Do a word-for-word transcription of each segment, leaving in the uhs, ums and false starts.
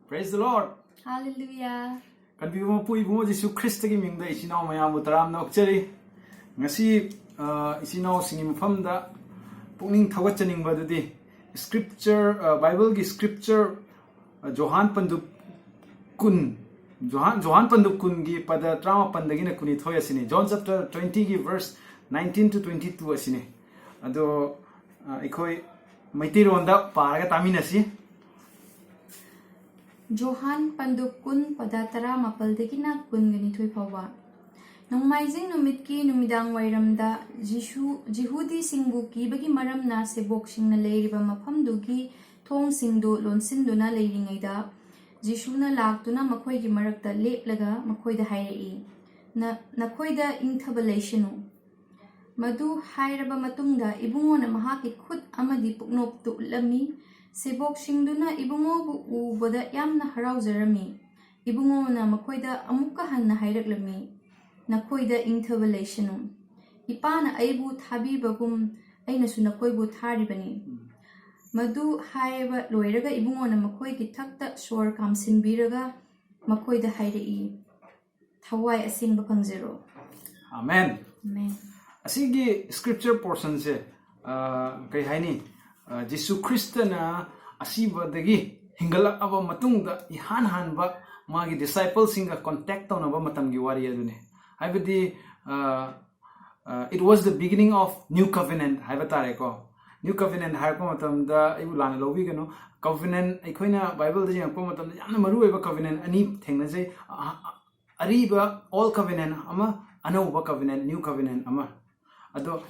Praise the Lord. Hallelujah. ꯀꯟꯕꯤꯕ ꯃꯄꯨ ꯏꯕꯨꯡꯉꯣ ꯖꯤꯁꯨ ꯈ꯭ꯔꯤꯁꯇꯒꯤ ꯃꯤꯡꯗ ꯏꯆꯤꯟ ꯏꯅꯥꯎ ꯃꯌꯥꯝꯕꯨ ꯇꯔꯥꯝꯅ ꯑꯣꯛꯆꯔꯤ꯫ ꯉꯁꯤ ꯑ, ꯏꯆꯤꯟ ꯏꯅꯥꯎꯁꯤꯡꯒꯤ ꯃꯐꯝꯗ ꯄꯨꯛꯅꯤꯡ ꯊꯧꯒꯠꯆꯅꯤꯡꯕ ꯑꯗꯨꯗꯤ, scripture, ꯑ, ꯕꯥꯏꯕꯜꯒꯤ scripture, ꯑ, ꯖꯣꯍꯥꯟ ꯄꯟꯗꯨꯞ ꯀꯨꯟ, ꯖꯣꯍꯥꯟ ꯖꯣꯍꯥꯟ ꯄꯟꯗꯨꯞ ꯀꯨꯟꯒꯤ ꯄꯗ ꯇꯔꯥꯃꯥꯄꯟꯗꯒꯤꯅ ꯀꯨꯟꯅꯤꯊꯣꯏ ꯑꯁꯤꯅꯤ꯫ John chapter twenty ꯒꯤ verse nineteen to twenty two ꯑꯁꯤꯅꯤ꯫ ꯑꯗꯣ ꯑ, ꯑꯩꯈꯣꯏ ꯃꯩꯇꯩꯂꯣꯟꯗ ꯄꯥꯔꯒ ꯇꯥꯃꯤꯟꯅꯁꯤ꯫ ꯖꯣꯍꯥꯟ ꯄꯟꯗꯨꯞ ꯀꯨꯟ ꯄꯗ ꯇꯔꯥꯃꯥꯄꯜꯗꯒꯤꯅ ꯀꯨꯟꯒ ꯅꯤꯊꯣꯏ ꯐꯥꯎꯕ꯫ ꯅꯣꯡꯃꯥꯏꯖꯤꯡ ꯅꯨꯃꯤꯠꯀꯤ ꯅꯨꯃꯤꯗꯥꯡ ꯋꯥꯏꯔꯝꯗ ꯖꯤꯁꯨ ꯖꯤꯍꯨꯗꯤꯁꯤꯡꯕꯨ ꯀꯤꯕꯒꯤ ꯃꯔꯝꯅ ꯁꯦꯕꯣꯛꯁꯤꯡꯅ ꯂꯩꯔꯤꯕ ꯃꯐꯝꯗꯨꯒꯤ ꯊꯣꯡꯁꯤꯡꯗꯨ ꯂꯣꯟꯁꯤꯟꯗꯨꯅ ꯂꯩꯔꯤꯉꯩꯗ, ꯖꯤꯁꯨꯅ ꯂꯥꯛꯇꯨꯅ ꯃꯈꯣꯏꯒꯤ ꯃꯔꯛꯇ ꯂꯦꯞꯂꯒ ꯃꯈꯣꯏꯗ ꯍꯥꯏꯔꯛꯏ, "ꯅ- ꯅꯈꯣꯏꯗ ꯏꯪꯊꯕ ꯂꯩꯁꯅꯨ"꯫ ꯃꯗꯨ ꯍꯥꯏꯔꯕ ꯃꯇꯨꯡꯗ ꯏꯕꯨꯡꯉꯣꯅ ꯃꯍꯥꯛꯀꯤ ꯈꯨꯠ ꯑꯃꯗꯤ ꯄꯨꯛꯅꯣꯞꯇꯨ ꯎꯠꯂꯝꯃꯤ꯫ ꯁꯦꯕꯣꯛꯁꯤꯡꯗꯨꯅ ꯏꯕꯨꯡꯉꯣꯕꯨ ꯎꯕꯗ ꯌꯥꯝꯅ ꯍꯔꯥꯎꯖꯔꯝꯃꯤ꯫ ꯏꯕꯨꯡꯉꯣꯅ ꯃꯈꯣꯏꯗ ꯑꯃꯨꯛꯀ ꯍꯟꯅ ꯍꯥꯏꯔꯛꯂꯝꯃꯤ, "ꯅꯈꯣꯏꯗ ꯏꯪꯊꯕ ꯂꯩꯁꯅꯨ꯫ ꯏꯄꯥꯅ ꯑꯩꯕꯨ ꯊꯥꯕꯤꯕꯒꯨꯝ ꯑꯩꯅꯁꯨ ꯅꯈꯣꯏꯕꯨ ꯊꯥꯔꯤꯕꯅꯤ"꯫ ꯃꯗꯨ ꯍꯥꯏꯕ ꯂꯣꯏꯔꯒ ꯏꯕꯨꯡꯉꯣꯅ ꯃꯈꯣꯏꯒꯤ ꯊꯛꯇ ꯁꯣꯔ ꯀꯥꯝꯁꯤꯟꯕꯤꯔꯒ ꯃꯈꯣꯏꯗ ꯍꯥꯏꯔꯛꯏ, "ꯊꯋꯥꯏ ꯑꯁꯦꯡꯕ ꯐꯪꯖꯔꯣ"꯫ Amen. Amen. ꯑꯁꯤꯒꯤ scripture portionꯁꯦ, ꯑ, ꯀꯩ ꯍꯥꯏꯅꯤ, ꯑ, ꯖꯤꯁꯨ ꯈ꯭ꯔꯤꯁꯇꯅ ꯑꯁꯤꯕꯗꯒꯤ ꯍꯤꯡꯒꯠꯂꯛꯑꯕ ꯃꯇꯨꯡꯗ ꯏꯍꯥꯟ ꯍꯥꯟꯕ ꯃꯥꯒꯤ discipleꯁꯤꯡꯒ contact ꯇꯧꯅꯕ ꯃꯇꯝꯒꯤ ꯋꯥꯔꯤ ꯑꯗꯨꯅꯤ꯫ ꯍꯥꯏꯕꯗꯤ, ꯑ, ꯑ, it was the beginning of new covenant ꯍꯥꯏꯕ ꯇꯥꯔꯦꯀꯣ꯫ New covenant ꯍꯥꯏꯔꯛꯄ ꯃꯇꯝꯗ ꯑꯩꯕꯨ ꯂꯥꯟꯅ ꯂꯧꯕꯤꯒꯅꯨ꯫ Covenant, ꯑꯩꯈꯣꯏꯅ ꯕꯥꯏꯕꯜꯗ ꯌꯦꯡꯉꯛꯄ ꯃꯇꯝꯗ ꯌꯥꯝꯅ ꯃꯔꯨꯑꯣꯏꯕ covenant ꯑꯅꯤ ꯊꯦꯡꯅꯖꯩ꯫ ꯑ, ꯑ, ꯑꯔꯤꯕ old covenant ꯑꯃ, ꯑꯅꯧꯕ covenant, new covenant ꯑꯃ꯫ ꯑꯗꯣ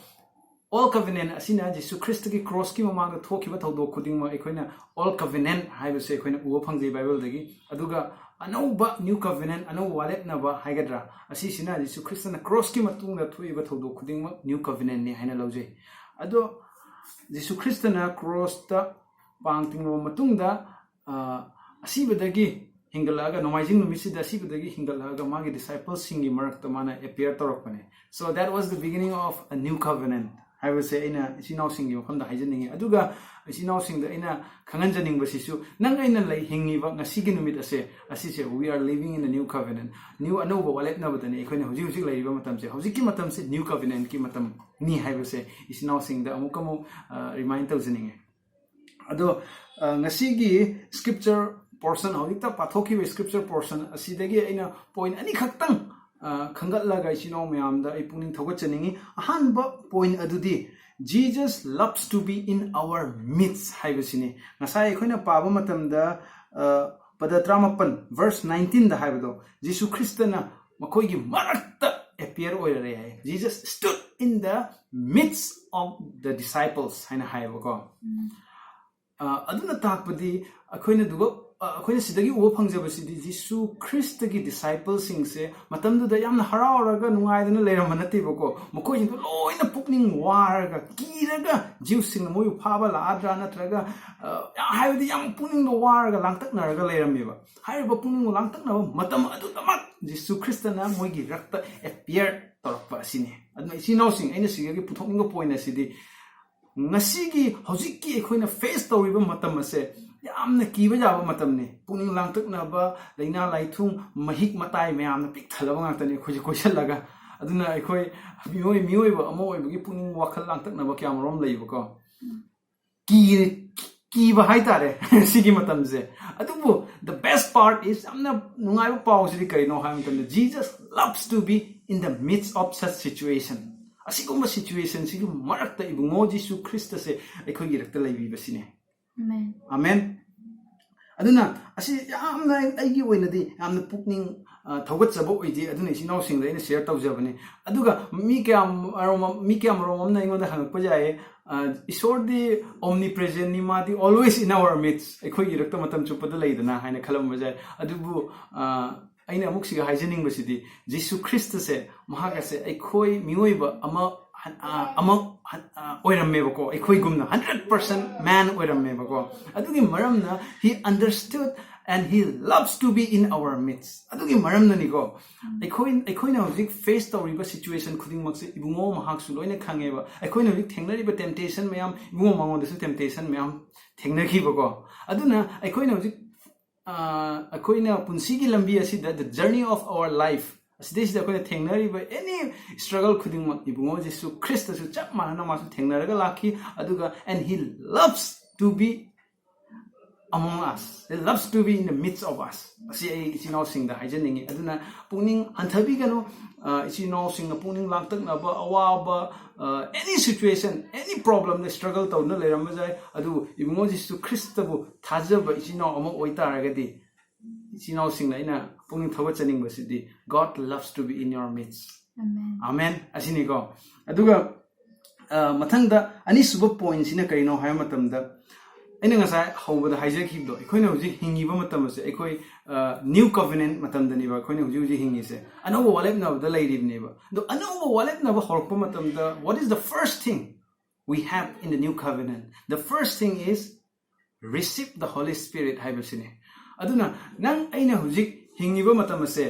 old covenant ꯑꯁꯤꯅ ꯖꯤꯁꯨ ꯈ꯭ꯔꯤꯁꯇꯒꯤ crossꯀꯤ ꯃꯃꯥꯡꯗ ꯊꯣꯛꯈꯤꯕ ꯊꯧꯗꯣꯛ ꯈꯨꯗꯤꯡꯃꯛ ꯑꯩꯈꯣꯏꯅ old covenant ꯍꯥꯏꯕꯁꯦ ꯑꯩꯈꯣꯏꯅ ꯎꯕ ꯐꯪꯖꯩ ꯕꯥꯏꯕꯜꯗꯒꯤ꯫ ꯑꯗꯨꯒ ꯑꯅꯧꯕ new covenant, ꯑꯅꯧꯕ ꯋꯥꯔꯦꯞꯅꯕ ꯍꯥꯏꯒꯗ꯭ꯔꯥ, ꯑꯁꯤꯁꯤꯅ ꯖꯤꯁꯨ ꯈ꯭ꯔꯤꯁꯇꯅ crossꯀꯤ ꯃꯇꯨꯡꯗ ꯊꯣꯛꯏꯕ ꯊꯧꯗꯣꯛ ꯈꯨꯗꯤꯡꯃꯛ new covenantꯅꯤ ꯍꯥꯏꯅ ꯂꯧꯖꯩ꯫ ꯑꯗꯣ ꯖꯤꯁꯨ ꯈ꯭ꯔꯤꯁꯇꯅ crossꯇ ꯄꯥꯡ ꯇꯤꯡꯂꯕ ꯃꯇꯨꯡꯗ, ꯑ, ꯑꯁꯤꯕꯗꯒꯤ ꯍꯤꯡꯒꯠꯂꯛꯑꯒ, ꯅꯣꯡꯃꯥꯏꯖꯤꯡ ꯅꯨꯃꯤꯠꯁꯤꯗ ꯑꯁꯤꯕꯗꯒꯤ ꯍꯤꯡꯒꯠꯂꯛꯑꯒ ꯃꯥꯒꯤ disciplesꯁꯤꯡꯒꯤ ꯃꯔꯛꯇ ꯃꯥꯅ appear ꯇꯧꯔꯛꯄꯅꯦ꯫ So that was the beginning of a new covenant. ꯍꯥꯏꯕꯁꯦ ꯑꯩꯅ ꯏꯆꯤꯟ ꯏꯅꯥꯎꯁꯤꯡꯒꯤ ꯃꯐꯝꯗ ꯍꯥꯏꯖꯅꯤꯡꯉꯤ꯫ ꯑꯗꯨꯒ ꯏꯆꯤꯟ ꯏꯅꯥꯎꯁꯤꯡꯗ ꯑꯩꯅ ꯈꯪꯍꯟꯖꯅꯤꯡꯕꯁꯤꯁꯨ, ꯅꯪ ꯑꯩꯅ ꯂꯩ, ꯍꯤꯡꯉꯤꯕ ꯉꯁꯤꯒꯤ ꯅꯨꯃꯤꯠ ꯑꯁꯦ, ꯑꯁꯤꯁꯦ we are living in a new covenant, new, ꯑꯅꯧꯕ ꯋꯥꯔꯦꯞꯅꯕꯗꯅꯤ ꯑꯩꯈꯣꯏꯅ ꯍꯧꯖꯤꯛ ꯍꯧꯖꯤꯛ ꯂꯩꯔꯤꯕ ꯃꯇꯝꯁꯦ꯫ ꯍꯧꯖꯤꯛꯀꯤ ꯃꯇꯝꯁꯦ new covenantꯀꯤ ꯃꯇꯝꯅꯤ ꯍꯥꯏꯕꯁꯦ ꯏꯆꯤꯟ ꯏꯅꯥꯎꯁꯤꯡꯗ ꯑꯃꯨꯛꯀ ꯑꯃꯨꯛ ꯔꯤꯃꯥꯏꯟ ꯇꯧꯖꯅꯤꯡꯉꯤ꯫ ꯑꯗꯣ ꯑ, ꯉꯁꯤꯒꯤ scripture portion, ꯍꯧꯖꯤꯛꯇ ꯄꯥꯊꯣꯛꯈꯤꯕ scripture portion ꯑꯁꯤꯗꯒꯤ ꯑꯩꯅ ꯄꯣꯏꯟ ꯑꯅꯤꯈꯛꯇꯪ ꯑ, ꯈꯟꯒꯠꯂꯒ ꯏꯆꯤꯟ ꯏꯅꯥꯎ ꯃꯌꯥꯝꯗ ꯑꯩ ꯄꯨꯛꯅꯤꯡ ꯊꯧꯒꯠꯆꯅꯤꯡꯉꯤ꯫ ꯑꯍꯥꯟꯕ ꯄꯣꯏꯟ ꯑꯗꯨꯗꯤ, Jesus loves to be in our midst ꯍꯥꯏꯕꯁꯤꯅꯤ꯫ ꯉꯁꯥꯏ ꯑꯩꯈꯣꯏꯅ ꯄꯥꯕ ꯃꯇꯝꯗ ꯑ, ꯄꯗ ꯇꯔꯥꯃꯥꯄꯟ verse nineteenꯗ ꯍꯥꯏꯕꯗꯣ, ꯖꯤꯁꯨ ꯈ꯭ꯔꯤꯁꯇꯅ ꯃꯈꯣꯏꯒꯤ ꯃꯔꯛꯇ appear ꯑꯣꯏꯔꯔꯦ high. Jesus stood in the midst of the disciples ꯍꯥꯏꯅ ꯍꯥꯏꯌꯦꯕꯀꯣ꯫ ꯑ, ꯑꯗꯨꯅ ꯇꯥꯛꯄꯗꯤ ꯑꯩꯈꯣꯏꯅ ꯑꯗꯨꯒ, ꯑ, ꯑꯩꯈꯣꯏꯅ ꯁꯤꯗꯒꯤ ꯎꯕ ꯐꯪꯖꯕꯁꯤꯗꯤ ꯖꯤꯁꯨ ꯈ꯭ꯔꯤꯁꯇꯒꯤ ꯗꯤꯁꯥꯏꯄꯜꯁꯤꯡꯁꯦ ꯃꯇꯝꯗꯨꯗ ꯌꯥꯝꯅ ꯍꯔꯥꯎꯔꯒ ꯅꯨꯡꯉꯥꯏꯗꯅ ꯂꯩꯔꯝꯕ ꯅꯠꯇꯦꯕꯀꯣ꯫ ꯃꯈꯣꯏꯁꯤꯡꯗꯣ ꯂꯣꯏꯅ ꯄꯨꯛꯅꯤꯡ ꯋꯥꯔꯒ, ꯀꯤꯔꯒ, ꯖꯤꯎꯁꯤꯡꯅ ꯃꯣꯏꯕꯨ ꯐꯥꯕ ꯂꯥꯛꯑꯗ꯭ꯔꯥ ꯅꯠꯇ꯭ꯔꯒ, ꯑ, ꯌꯥꯝ, ꯍꯥꯏꯕꯗꯤ ꯌꯥꯝ ꯄꯨꯛꯅꯤꯡꯗꯣ ꯋꯥꯔꯒ ꯂꯥꯡꯇꯛꯅꯔꯒ ꯂꯩꯔꯝꯃꯦꯕ꯫ ꯍꯥꯏꯔꯤꯕ ꯄꯨꯛꯅꯤꯡ ꯂꯥꯡꯇꯛꯅꯕ ꯃꯇꯝ ꯑꯗꯨꯗꯃꯛ ꯖꯤꯁꯨ ꯈ꯭ꯔꯤꯁꯇꯅ ꯃꯣꯏꯒꯤ ꯔꯛꯇ ꯑꯦꯄꯤꯌꯔ ꯇꯧꯔꯛꯄ ꯑꯁꯤꯅꯤ꯫ ꯑꯗꯨꯅ ꯏꯆꯤꯟ ꯏꯅꯥꯎꯁꯤꯡ, ꯑꯩꯅ ꯁꯤꯗꯒꯤ ꯄꯨꯊꯣꯛꯅꯤꯡꯕ ꯄꯣꯏꯟ ꯑꯁꯤꯗꯤ, ꯉꯁꯤꯒꯤ, ꯍꯧꯖꯤꯛꯀꯤ ꯑꯩꯈꯣꯏꯅ ꯐꯦꯁ ꯇꯧꯔꯤꯕ ꯃꯇꯝ ꯑꯁꯦ ꯌꯥꯝꯅ ꯀꯤꯕ ꯌꯥꯕ ꯃꯇꯝꯅꯤ꯫ ꯄꯨꯛꯅꯤꯡ ꯂꯥꯡꯇꯛꯅꯕ, ꯂꯥꯏꯅꯥ ꯂꯥꯏꯊꯨꯡ, ꯃꯍꯤꯛ ꯃꯇꯥꯏ ꯃꯌꯥꯝꯅ ꯄꯤꯛ ꯊꯜꯂꯕ ꯉꯥꯛꯇꯅꯤ ꯑꯩꯈꯣꯏꯁꯦ ꯀꯣꯏꯁꯜꯂꯒ꯫ ꯑꯗꯨꯅ ꯑꯩꯈꯣꯏ ꯃꯤꯑꯣꯏ, ꯃꯤꯑꯣꯏꯕ ꯑꯃ ꯑꯣꯏꯕꯒꯤ ꯄꯨꯛꯅꯤꯡ ꯋꯥꯈꯜ ꯂꯥꯡꯇꯛꯅꯕ ꯀꯌꯥꯃꯔꯣꯝ ꯂꯩꯕꯀꯣ꯫ ꯀꯤ-, ꯀꯤꯕ ꯍꯥꯏꯇꯥꯔꯦ ꯁꯤꯒꯤ ꯃꯇꯝꯁꯦ꯫ ꯑꯗꯨꯕꯨ the best part is, ꯌꯥꯝꯅ ꯅꯨꯡꯉꯥꯏꯕ ꯄꯥꯎꯁꯤꯗꯤ ꯀꯔꯤꯅꯣ ꯍꯥꯏꯕ ꯃꯇꯝꯗ, Jesus loves to be in the midst of such situation꯫ ꯑꯁꯤꯒꯨꯝꯕ ꯁꯤꯆꯨꯋꯦꯁꯟꯁꯤꯒꯤ ꯃꯔꯛꯇ ꯏꯕꯨꯡꯉꯣ ꯖꯤꯁꯨ ꯈ꯭ꯔꯤꯁꯇꯁꯦ ꯑꯩꯈꯣꯏꯒꯤ ꯔꯛꯇ ꯂꯩꯕꯤꯕꯁꯤꯅꯦ꯫ Amen. ꯑꯃꯦꯟ꯫ ꯑꯗꯨꯅ ꯑꯁꯤ ꯌꯥꯝꯅ ꯑꯩꯒꯤ ꯑꯣꯏꯅꯗꯤ ꯌꯥꯝꯅ ꯄꯨꯛꯅꯤꯡ, ꯑ, ꯊꯧꯒꯠꯆꯕ ꯑꯣꯏꯗꯦ꯫ ꯑꯗꯨꯅ ꯏꯆꯤꯟ ꯏꯅꯥꯎꯁꯤꯡꯗ ꯑꯩꯅ ꯁꯤꯌꯔ ꯇꯧꯖꯕꯅꯤ꯫ ꯑꯗꯨꯒ ꯃꯤ ꯀꯌꯥ ꯃꯔꯣꯝ, ꯃꯤ ꯀꯌꯥ ꯃꯔꯣꯝ ꯑꯃꯅ ꯑꯩꯉꯣꯟꯗ ꯍꯪꯉꯛꯄ ꯌꯥꯏꯌꯦ, ꯑ, "ꯏꯁꯣꯔꯗꯤ ꯑꯣꯝꯅꯤ ꯄ꯭ꯔꯦꯖꯦꯟꯅꯤ, ꯃꯥꯗꯤ always in our midst, ꯑꯩꯈꯣꯏꯒꯤ ꯏꯔꯛꯇ ꯃꯇꯝ ꯆꯨꯞꯄꯗ ꯂꯩꯗꯅ" ꯍꯥꯏꯅ ꯈꯜꯂꯝꯕꯁꯨ ꯌꯥꯏ꯫ ꯑꯗꯨꯕꯨ, ꯑ, ꯑꯩꯅ ꯑꯃꯨꯛ ꯁꯤꯒ ꯍꯥꯏꯖꯅꯤꯡꯕꯁꯤꯗꯤ, ꯖꯤꯁꯨ ꯈ꯭ꯔꯤꯁꯇꯁꯦ, ꯃꯍꯥꯛ ꯑꯁꯦ ꯑꯩꯈꯣꯏ ꯃꯤꯑꯣꯏꯕ ꯑꯃ ꯑꯃ ꯑꯣꯏꯔꯝꯃꯦꯕꯀꯣ, ꯑꯩꯈꯣꯏꯒꯨꯝꯅ hundred percent man ꯑꯣꯏꯔꯝꯃꯦꯕꯀꯣ꯫ ꯑꯗꯨꯒꯤ ꯃꯔꯝꯅ he understood and he loves to be in our midst. ꯑꯗꯨꯒꯤ ꯃꯔꯝꯅꯅꯤꯀꯣ, ꯑꯩꯈꯣꯏ ꯑꯩꯈꯣꯏꯅ ꯍꯧꯖꯤꯛ face ꯇꯧꯔꯤꯕ situation ꯈꯨꯗꯤꯡꯃꯛꯁꯦ ꯏꯕꯨꯡꯉꯣ ꯃꯍꯥꯛꯁꯨ ꯂꯣꯏꯅ ꯈꯪꯉꯦꯕ꯫ ꯑꯩꯈꯣꯏꯅ ꯍꯧꯖꯤꯛ ꯊꯦꯡꯅꯔꯤꯕ temptation ꯃꯌꯥꯝ, ꯏꯕꯨꯡꯉꯣ ꯃꯉꯣꯟꯗꯁꯨ temptation ꯃꯌꯥꯝ ꯊꯦꯡꯅꯈꯤꯕꯀꯣ꯫ ꯑꯗꯨꯅ ꯑꯩꯈꯣꯏꯅ ꯍꯧꯖꯤꯛ ꯑꯩꯈꯣꯏꯅ ꯄꯨꯟꯁꯤꯒꯤ ꯂꯝꯕꯤ ꯑꯁꯤꯗ, the journey of our life, ꯑꯁꯤꯗꯩꯁꯤꯗ ꯑꯩꯈꯣꯏꯅ ꯊꯦꯡꯅꯔꯤꯕ any struggle ꯈꯨꯗꯤꯡꯃꯛ ꯏꯕꯨꯡꯉꯣ ꯖꯤꯁꯨ ꯈ꯭ꯔꯤꯁꯇꯁꯨ ꯆꯞ ꯃꯥꯟꯅꯅ ꯃꯥꯁꯨ ꯊꯦꯡꯅꯔꯒ ꯂꯥꯛꯈꯤ꯫ ꯑꯗꯨꯒ and he loves to be among us, he loves to be in the midst of us. ꯑꯁꯤ ꯑꯩ ꯏꯆꯤꯟ ꯏꯅꯥꯎꯁꯤꯡꯗ ꯍꯥꯏꯖꯅꯤꯡꯉꯤ꯫ ꯑꯗꯨꯅ ꯄꯨꯛꯅꯤꯡ ꯍꯟꯊꯕꯤꯒꯅꯨ꯫ ꯏꯆꯤꯟ ꯏꯅꯥꯎꯁꯤꯡꯅ ꯄꯨꯛꯅꯤꯡ ꯂꯥꯡꯇꯛꯅꯕ, ꯑꯋꯥꯕ, any situation, any problemꯗ struggle ꯇꯧꯗꯨꯅ ꯂꯩꯔꯝꯕ ꯌꯥꯏ꯫ ꯑꯗꯨꯕꯨ ꯏꯕꯨꯡꯉꯣ ꯖꯤꯁꯨ ꯈ꯭ꯔꯤꯁꯇꯕꯨ ꯊꯥꯖꯕ ꯏꯆꯤꯟ ꯏꯅꯥꯎ ꯑꯃ ꯑꯣꯏꯇꯥꯔꯒꯗꯤ, ꯏꯆꯤꯟ ꯏꯅꯥꯎꯁꯤꯡꯅ ꯑꯩꯅ ꯄꯨꯛꯅꯤꯡ ꯊꯧꯒꯠꯆꯅꯤꯡꯕꯁꯤꯗꯤ, God loves to be in your midst. Amen. ꯑꯁꯤꯅꯤꯀꯣ꯫ ꯑꯗꯨꯒ ꯃꯊꯪꯗ ꯑꯅꯤꯁꯨꯕ pointꯁꯤꯅ ꯀꯔꯤꯅꯣ ꯍꯥꯏꯕ ꯃꯇꯝꯗ, ꯑꯩꯅ ꯉꯁꯥꯏ ꯍꯧꯕꯗ ꯍꯥꯏꯖꯈꯤꯕꯗꯣ, ꯑꯩꯈꯣꯏꯅ ꯍꯧꯖꯤꯛ ꯍꯤꯡꯉꯤꯕ ꯃꯇꯝ ꯑꯁꯦ ꯑꯩꯈꯣꯏ new covenant ꯃꯇꯝꯗꯅꯦꯕ ꯑꯩꯈꯣꯏꯅ ꯍꯧꯖꯤꯛ ꯍꯧꯖꯤꯛ ꯍꯤꯡꯉꯤꯁꯦ꯫ ꯑꯅꯧꯕ ꯋꯥꯔꯦꯞꯅꯕꯗ ꯂꯩꯔꯤꯕꯅꯦꯕ꯫ ꯑꯗꯣ ꯑꯅꯧꯕ ꯋꯥꯔꯦꯞꯅꯕ ꯍꯧꯔꯛꯄ ꯃꯇꯝꯗ, what is the first thing we have in the new covenant? The first thing is receive the Holy Spirit ꯍꯥꯏꯕꯁꯤꯅꯤ꯫ ꯑꯗꯨꯅ ꯅꯪ ꯑꯩꯅ ꯍꯧꯖꯤꯛ ꯍꯤꯡꯉꯤꯕ ꯃꯇꯝ ꯑꯁꯦ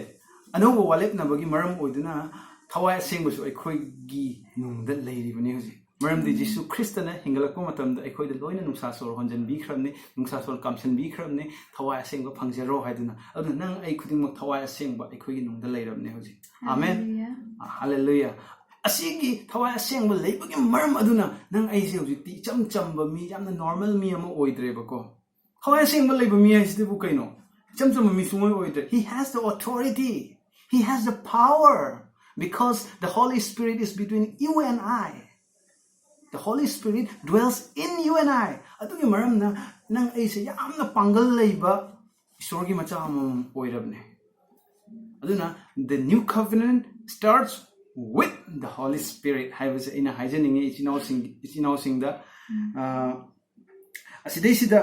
ꯑꯅꯧꯕ ꯋꯥꯔꯦꯞꯅꯕꯒꯤ ꯃꯔꯝ ꯑꯣꯏꯗꯨꯅ ꯊꯋꯥꯏ ꯑꯁꯦꯡꯕꯁꯨ ꯑꯩꯈꯣꯏꯒꯤ ꯅꯨꯡꯗ ꯂꯩꯔꯤꯕꯅꯤ ꯍꯧꯖꯤꯛ꯫ ꯃꯔꯝꯗꯤ ꯖꯤꯁꯨ ꯈ꯭ꯔꯤꯁꯇꯅ ꯍꯤꯡꯒꯠꯂꯛꯄ ꯃꯇꯝꯗ ꯑꯩꯈꯣꯏꯗ ꯂꯣꯏꯅ ꯅꯨꯡꯁꯥ ꯁꯣꯔ ꯍꯣꯟꯖꯟꯕꯤꯈ꯭ꯔꯕꯅꯤ, ꯅꯨꯡꯁꯥ ꯁꯣꯔ ꯀꯥꯝꯁꯟꯕꯤꯈ꯭ꯔꯕꯅꯤ, ꯊꯋꯥꯏ ꯑꯁꯦꯡꯕ ꯐꯪꯖꯔꯣ ꯍꯥꯏꯗꯨꯅ꯫ ꯑꯗꯨꯅ ꯅꯪ ꯑꯩ ꯈꯨꯗꯤꯡꯃꯛ ꯊꯋꯥꯏ ꯑꯁꯦꯡꯕ ꯑꯩꯈꯣꯏꯒꯤ ꯅꯨꯡꯗ ꯂꯩꯔꯕꯅꯤ ꯍꯧꯖꯤꯛ꯫ ꯑꯃꯦꯟ꯫ ꯍꯜꯂꯦꯂꯨꯌꯥ꯫ ꯑꯁꯤꯒꯤ ꯊꯋꯥꯏ ꯑꯁꯦꯡꯕ ꯂꯩꯕꯒꯤ ꯃꯔꯝ ꯑꯗꯨꯅ ꯅꯪ ꯑꯩꯁꯦ ꯍꯧꯖꯤꯛꯇꯤ ꯏꯆꯝ ꯆꯝꯕ ꯃꯤ, ꯌꯥꯝꯅ normal ꯃꯤ ꯑꯃ ꯑꯣꯏꯗ꯭ꯔꯦꯕꯀꯣ꯫ ꯊꯋꯥꯏ ꯑꯁꯦꯡꯕ ꯂꯩꯕ ꯃꯤ ꯍꯥꯏꯁꯤꯗꯤꯕꯨ ꯀꯩꯅꯣ? ꯏꯆꯝ ꯆꯝꯕ ꯃꯤ ꯁꯨꯡꯑꯣꯏ ꯑꯣꯏꯗ꯭ꯔꯦ꯫ He has the authority. He has the power. Because the Holy Spirit is between you and I. The Holy Spirit dwells in you and I. ꯑꯗꯨꯒꯤ ꯃꯔꯝꯅ ꯅꯪ ꯑꯩꯁꯦ ꯌꯥꯝꯅ ꯄꯥꯡꯒꯜ ꯂꯩꯕ ꯏꯁꯣꯔꯒꯤ ꯃꯆꯥ ꯑꯃꯃꯝ ꯑꯣꯏꯔꯕꯅꯦ꯫ ꯑꯗꯨꯅ the new covenant starts with the Holy Spirit ꯍꯥꯏꯕꯁꯦ ꯑꯩꯅ ꯍꯥꯏꯖꯅꯤꯡꯉꯤ ꯏꯆꯤꯟ ꯏꯅꯥꯎꯁꯤꯡ, ꯏꯆꯤꯟ ꯏꯅꯥꯎꯁꯤꯡꯗ꯫ ꯑꯁꯤꯗꯩꯁꯤꯗ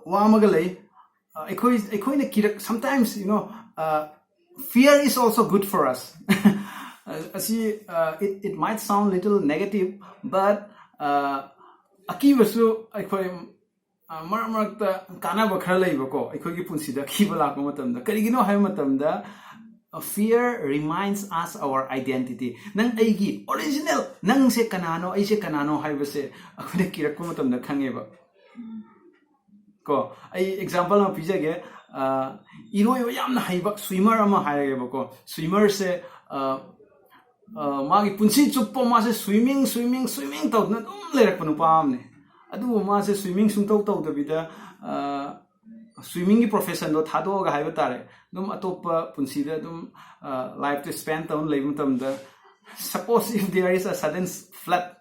ꯋꯥ ꯑꯃꯒ ꯂꯩ꯫ ꯑꯩꯈꯣꯏ ꯑꯩꯈꯣꯏꯅ ꯀꯤꯔꯛ sometimes, you know, fear is also good for us. ꯑꯁꯤ uh, it, it might sound little negative, but uh, ꯑꯀꯤꯕꯁꯨ ꯑꯩꯈꯣꯏ uh, ꯃꯔꯛ ꯃꯔꯛꯇ ꯀꯥꯟꯅꯕ ꯈꯔ ꯂꯩꯕꯀꯣ, ꯑꯩꯈꯣꯏꯒꯤ ꯄꯨꯟꯁꯤꯗ ꯑꯀꯤꯕ ꯂꯥꯛꯄ ꯃꯇꯝꯗ꯫ ꯀꯔꯤꯒꯤꯅꯣ ꯍꯥꯏꯕ ꯃꯇꯝꯗ, uh, fear reminds us our identity. ꯅꯪ ꯑꯩꯒꯤ original, ꯅꯪꯁꯦ ꯀꯅꯥꯅꯣ, ꯑꯩꯁꯦ ꯀꯅꯥꯅꯣ ꯍꯥꯏꯕꯁꯦ ꯑꯩꯈꯣꯏꯅ ꯀꯤꯔꯛꯄ ꯃꯇꯝꯗ ꯈꯪꯉꯦꯕ꯫ ꯀꯣ, ꯑꯩ example ꯑꯃ ꯄꯤꯖꯒꯦ꯫ ꯑ, ꯏꯔꯣꯏꯕ ꯌꯥꯝꯅ ꯍꯩꯕ swimmer ꯑꯃ ꯍꯥꯏꯔꯒꯦꯕꯀꯣ꯫ Swimmerꯁꯦ, ꯑ, ꯑ, ꯃꯥꯒꯤ ꯄꯨꯟꯁꯤ ꯆꯨꯞꯄ ꯃꯥꯁꯦ swimming, swimming, swimming ꯇꯧꯗꯨꯅ ꯑꯗꯨꯝ ꯂꯩꯔꯛꯄ ꯅꯨꯄꯥ ꯑꯃꯅꯦ꯫ ꯑꯗꯨꯕꯨ ꯃꯥꯁꯦ swimming ꯁꯨꯡꯇꯧ ꯇꯧꯗꯕꯤꯗ, ꯑ, swimmingꯒꯤ professionꯗꯣ ꯊꯥꯗꯣꯛꯑꯒ ꯍꯥꯏꯕ ꯇꯥꯔꯦ, ꯑꯗꯨꯝ ꯑꯇꯣꯞꯄ ꯄꯨꯟꯁꯤꯗ ꯑꯗꯨꯝ, ꯑ, lifeꯇꯣ spend ꯇꯧꯅ ꯂꯩꯕ ꯃꯇꯝꯗ, suppose if there is a sudden flood,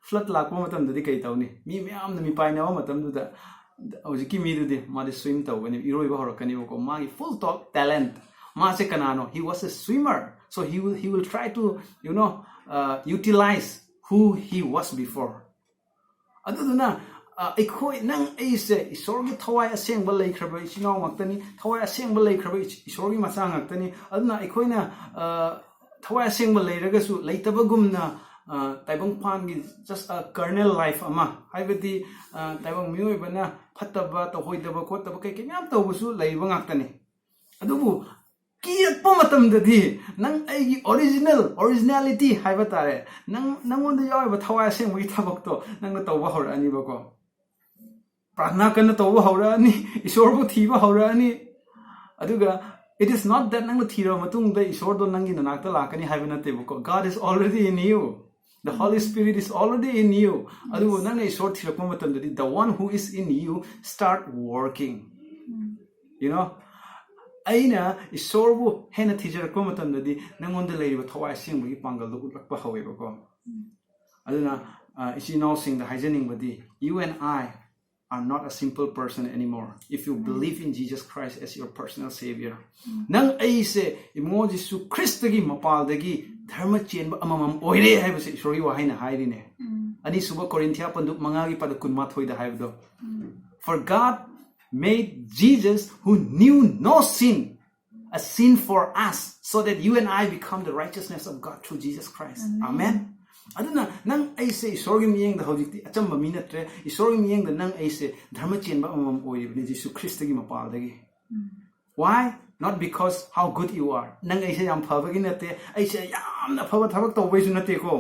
flood ꯂꯥꯛꯄ ꯃꯇꯝꯗꯗꯤ ꯀꯩ ꯇꯧꯅꯤ? ꯃꯤ ꯃꯌꯥꯝꯅ ꯃꯤꯄꯥꯏꯅꯕ ꯃꯇꯝꯗꯨꯗ ꯍꯧꯖꯤꯛꯀꯤ ꯃꯤꯗꯨꯗꯤ ꯃꯥꯗꯤ swim ꯇꯧꯒꯅꯤ, ꯏꯔꯣꯏꯕ ꯍꯧꯔꯛꯀꯅꯤꯕꯀꯣ꯫ ꯃꯥꯒꯤ full top talent, ꯃꯥꯁꯦ ꯀꯅꯥꯅꯣ? He was a swimmer, so he will, he will try to, you know, uh, utilize who he was before. ꯑꯗꯨꯗꯨꯅ, ꯑ, ꯑꯩꯈꯣꯏ, ꯅꯪ ꯑꯩꯁꯦ ꯏꯁꯣꯔꯒꯤ ꯊꯋꯥꯏ ꯑꯁꯦꯡꯕ ꯂꯩꯈ꯭ꯔꯕ ꯏꯆꯤꯟ ꯏꯅꯥꯎ ꯉꯥꯛꯇꯅꯤ, ꯊꯋꯥꯏ ꯑꯁꯦꯡꯕ ꯂꯩꯈ꯭ꯔꯕ ꯏꯁ-, ꯏꯁꯣꯔꯒꯤ ꯃꯆꯥ ꯉꯥꯛꯇꯅꯤ꯫ ꯑꯗꯨꯅ ꯑꯩꯈꯣꯏꯅ, ꯑ, ꯊꯋꯥꯏ ꯑꯁꯦꯡꯕ ꯂꯩꯔꯒꯁꯨ ꯂꯩꯇꯕꯒꯨꯝꯅ, ꯑ, ꯇꯥꯏꯕꯪꯄꯥꯟꯒꯤ just a carnal life ꯑꯃ, ꯍꯥꯏꯕꯗꯤ, ꯑ, ꯇꯥꯏꯕꯪ ꯃꯤꯑꯣꯏꯕꯅ ꯐꯠꯇꯕ, ꯇꯧꯍꯣꯏꯗꯕ, ꯈꯣꯠꯇꯕ ꯀꯩ ꯀꯩ ꯃꯌꯥꯝ ꯇꯧꯕꯁꯨ ꯂꯩꯕ ꯉꯥꯛꯇꯅꯤ꯫ ꯑꯗꯨꯕꯨ ꯀꯤꯔꯛꯄ ꯃꯇꯝꯗꯗꯤ ꯅꯪ ꯑꯩꯒꯤ original, originality ꯍꯥꯏꯕ ꯇꯥꯔꯦ, ꯅꯪ, ꯅꯪꯉꯣꯟꯗ ꯌꯥꯎꯔꯤꯕ ꯊꯋꯥꯏ ꯑꯁꯦꯡꯕꯒꯤ ꯊꯕꯛꯇꯣ ꯅꯪꯅ ꯇꯧꯕ ꯍꯧꯔꯛꯑꯅꯤꯕꯀꯣ꯫ ꯄ꯭ꯔꯥꯊꯅꯥ ꯀꯟꯅ ꯇꯧꯕ ꯍꯧꯔꯛꯑꯅꯤ, ꯏꯁꯣꯔꯕꯨ ꯊꯤꯕ ꯍꯧꯔꯛꯑꯅꯤ꯫ ꯑꯗꯨꯒ it is not that ꯅꯪꯅ ꯊꯤꯔꯕ ꯃꯇꯨꯡꯗ ꯏꯁꯣꯔꯗꯣ ꯅꯪꯒꯤ ꯅꯅꯥꯛꯇ ꯂꯥꯛꯀꯅꯤ ꯍꯥꯏꯕ ꯅꯠꯇꯦꯕꯀꯣ꯫ God is already in you. The Holy Spirit is already in you. ꯑꯗꯨꯕꯨ ꯅꯪꯅ ꯏꯁꯣꯔ ꯊꯤꯔꯛꯄ ꯃꯇꯝꯗꯗꯤ, the one who is in you start working. You know, ꯑꯩꯅ ꯏꯁꯣꯔꯕꯨ ꯍꯦꯟꯅ ꯊꯤꯖꯔꯛꯄ ꯃꯇꯝꯗꯗꯤ ꯅꯪꯉꯣꯟꯗ ꯂꯩꯔꯤꯕ ꯊꯋꯥꯏ ꯑꯁꯦꯡꯕꯒꯤ ꯄꯥꯡꯒꯜꯗꯣ ꯎꯠꯂꯛꯄ ꯍꯧꯋꯦꯕꯀꯣ꯫ ꯑꯗꯨꯅ, ꯑ, ꯏꯆꯤꯟ ꯏꯅꯥꯎꯁꯤꯡꯗ ꯍꯥꯏꯖꯅꯤꯡꯕꯗꯤ, you and I are not a simple person anymore if you believe in Jesus Christ as your personal savior. ꯅꯪ ꯑꯩꯁꯦ ꯏꯕꯨꯡꯉꯣ ꯖꯤꯁꯨ ꯈ꯭ꯔꯤꯁꯇꯒꯤ ꯃꯄꯥꯜꯗꯒꯤ ꯙꯔꯃ ꯆꯦꯟꯕ ꯑꯃꯃꯝ ꯑꯣꯏꯔꯦ ꯍꯥꯏꯕꯁꯦ ꯏꯁꯣꯔꯒꯤ ꯋꯥꯍꯩꯅ ꯍꯥꯏꯔꯤꯅꯦ꯫ ꯑꯅꯤꯁꯨꯕ ꯀꯣꯔꯤꯟꯊꯤꯌꯥ ꯄꯟꯗꯨꯞ ꯃꯉꯥꯒꯤ ꯄꯗ ꯀꯨꯟꯃꯥꯊꯣꯏꯗ ꯍꯥꯏꯕꯗꯣ, "For God made Jesus who knew no sin a sin for us so that you and I become the righteousness of God through Jesus Christ. Amen. ꯑꯗꯨꯅ ꯅꯪ ꯑꯩꯁꯦ ꯏꯁꯣꯔꯒꯤ ꯃꯤꯠꯌꯦꯡꯗ ꯍꯧꯖꯤꯛꯇꯤ ꯑꯆꯝꯕ ꯃꯤ ꯅꯠꯇ꯭ꯔꯦ꯫ ꯏꯁꯣꯔꯒꯤ ꯃꯤꯠꯌꯦꯡꯗ ꯅꯪ ꯑꯩꯁꯦ ꯙꯔꯃ ꯆꯦꯟꯕ ꯑꯃꯃꯝ ꯑꯣꯏꯔꯤꯕꯅꯤ ꯖꯤꯁꯨ ꯈ꯭ꯔꯤꯁꯇꯒꯤ ꯃꯄꯥꯜꯗꯒꯤ꯫ Why? Not because how good you are. ꯅꯪ ꯑꯩꯁꯦ ꯌꯥꯝ ꯐꯕꯒꯤ ꯅꯠꯇꯦ, ꯑꯩꯁꯦ ꯌꯥꯝꯅ ꯐꯕ ꯊꯕꯛ ꯇꯧꯕꯩꯁꯨ ꯅꯠꯇꯦꯀꯣ꯫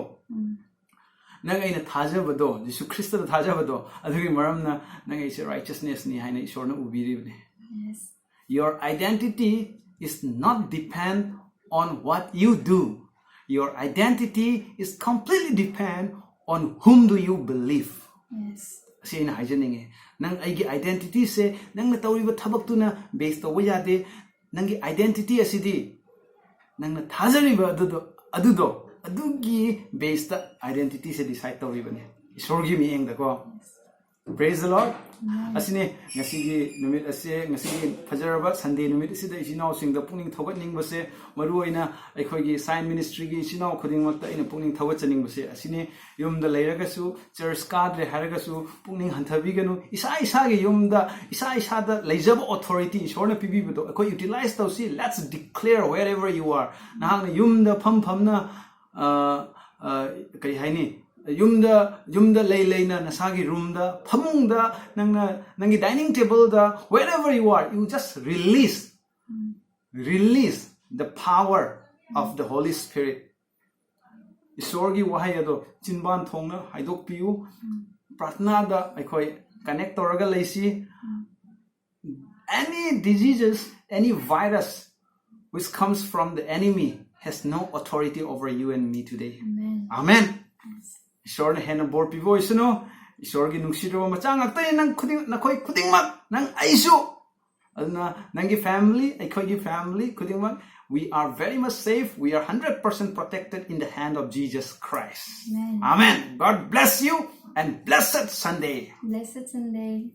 ꯅꯪ ꯑꯩꯅ ꯊꯥꯖꯕꯗꯣ, ꯖꯤꯁꯨ ꯈ꯭ꯔꯤꯁꯇꯗ ꯊꯥꯖꯕꯗꯣ, ꯑꯗꯨꯒꯤ ꯃꯔꯝꯅ ꯅꯪ ꯑꯩꯁꯦ righteousnessꯅꯤ ꯍꯥꯏꯅ ꯏꯁꯣꯔꯅ ꯎꯕꯤꯔꯤꯕꯅꯤ꯫ Your identity is not depend on what you do. Your identity is completely depend on whom do you believe. ꯑꯁꯤ ꯑꯩꯅ ꯍꯥꯏꯖꯅꯤꯡꯉꯤ꯫ ꯅꯪ ꯑꯩꯒꯤ identityꯁꯦ ꯅꯪꯅ ꯇꯧꯔꯤꯕ ꯊꯕꯛꯇꯨꯅ base ꯇꯧꯕ ꯌꯥꯗꯦ꯫ ꯅꯪꯒꯤ identity ꯑꯁꯤꯗꯤ ꯅꯪꯅ ꯊꯥꯖꯔꯤꯕ ꯑꯗꯨꯗꯣ, ꯑꯗꯨꯗꯣ, ꯑꯗꯨꯒꯤ baseꯇ identityꯁꯦ decide ꯇꯧꯔꯤꯕꯅꯤ, ꯏꯁꯣꯔꯒꯤ ꯃꯤꯠꯌꯦꯡꯗꯀꯣ꯫ Praise the Lord. ꯑꯁꯤꯅꯤ ꯉꯁꯤꯒꯤ ꯅꯨꯃꯤꯠ ꯑꯁꯤ, ꯉꯁꯤꯒꯤ ꯐꯖꯔꯕ Sunday ꯅꯨꯃꯤꯠ ꯑꯁꯤꯗ ꯏꯆꯤꯟ ꯏꯅꯥꯎꯁꯤꯡꯗ ꯄꯨꯛꯅꯤꯡ ꯊꯧꯒꯠꯅꯤꯡꯕꯁꯦ, ꯃꯔꯨꯑꯣꯏꯅ ꯑꯩꯈꯣꯏꯒꯤ Sign Ministryꯒꯤ ꯏꯆꯤꯟ ꯏꯅꯥꯎ ꯈꯨꯗꯤꯡꯃꯛꯇ ꯑꯩꯅ ꯄꯨꯛꯅꯤꯡ ꯊꯧꯒꯠꯆꯅꯤꯡꯕꯁꯦ ꯑꯁꯤꯅꯤ꯫ ꯌꯨꯝꯗ ꯂꯩꯔꯒꯁꯨ, church ꯀꯥꯗ꯭ꯔꯦ ꯍꯥꯏꯔꯒꯁꯨ ꯄꯨꯛꯅꯤꯡ ꯍꯟꯊꯕꯤꯒꯅꯨ꯫ ꯏꯁꯥ ꯏꯁꯥꯒꯤ ꯌꯨꯝꯗ, ꯏꯁꯥ ꯏꯁꯥꯗ ꯂꯩꯖꯕ authority ꯏꯁꯣꯔꯅ ꯄꯤꯕꯤꯕꯗꯣ ꯑꯩꯈꯣꯏ utilize ꯇꯧꯁꯤ꯫ Let's declare wherever you are. ꯅꯍꯥꯛꯅ ꯌꯨꯝꯗ ꯐꯝ ꯐꯝꯅ, ꯑ, ꯑ, ꯀꯔꯤ ꯍꯥꯏꯅꯤ, ꯌꯨꯝꯗ, ꯌꯨꯝꯗ ꯂꯩ ꯂꯩꯅ ꯅꯁꯥꯒꯤ roomꯗ, ꯐꯃꯨꯡꯗ, ꯅꯪꯅ ꯅꯪꯒꯤ dining tableꯗ, wherever you are, you just release, release the power of the Holy Spirit. ꯏꯁꯣꯔꯒꯤ ꯋꯥꯍꯩ ꯑꯗꯣ ꯆꯤꯟꯕꯥꯟ ꯊꯣꯡꯅ ꯍꯥꯏꯗꯣꯛꯄꯤꯌꯨ꯫ ꯄ꯭ꯔꯥꯊꯅꯥꯗ ꯑꯩꯈꯣꯏ connect ꯇꯧꯔꯒ ꯂꯩꯁꯤ꯫ Any diseases, any virus which comes from the enemy has no authority over you and me today. Amen. ꯏꯁꯣꯔꯅ ꯍꯦꯟꯅ ꯕꯣꯔ ꯄꯤꯕ ꯑꯣꯏꯁꯅꯨ꯫ ꯏꯁꯣꯔꯒꯤ ꯅꯨꯡꯁꯤꯔꯕ ꯃꯆꯥ ꯉꯥꯛꯇꯅꯤ ꯅꯪ ꯈꯨꯗꯤꯡ, ꯅꯈꯣꯏ ꯈꯨꯗꯤꯡꯃꯛ, ꯅꯪ ꯑꯩꯁꯨ꯫ ꯑꯗꯨꯅ ꯅꯪꯒꯤ family, ꯑꯩꯈꯣꯏꯒꯤ family ꯈꯨꯗꯤꯡꯃꯛ, we are very much safe. We are hundred percent protected in the hand of Jesus Christ. Amen. God bless you and blessed Sunday. Blessed Sunday.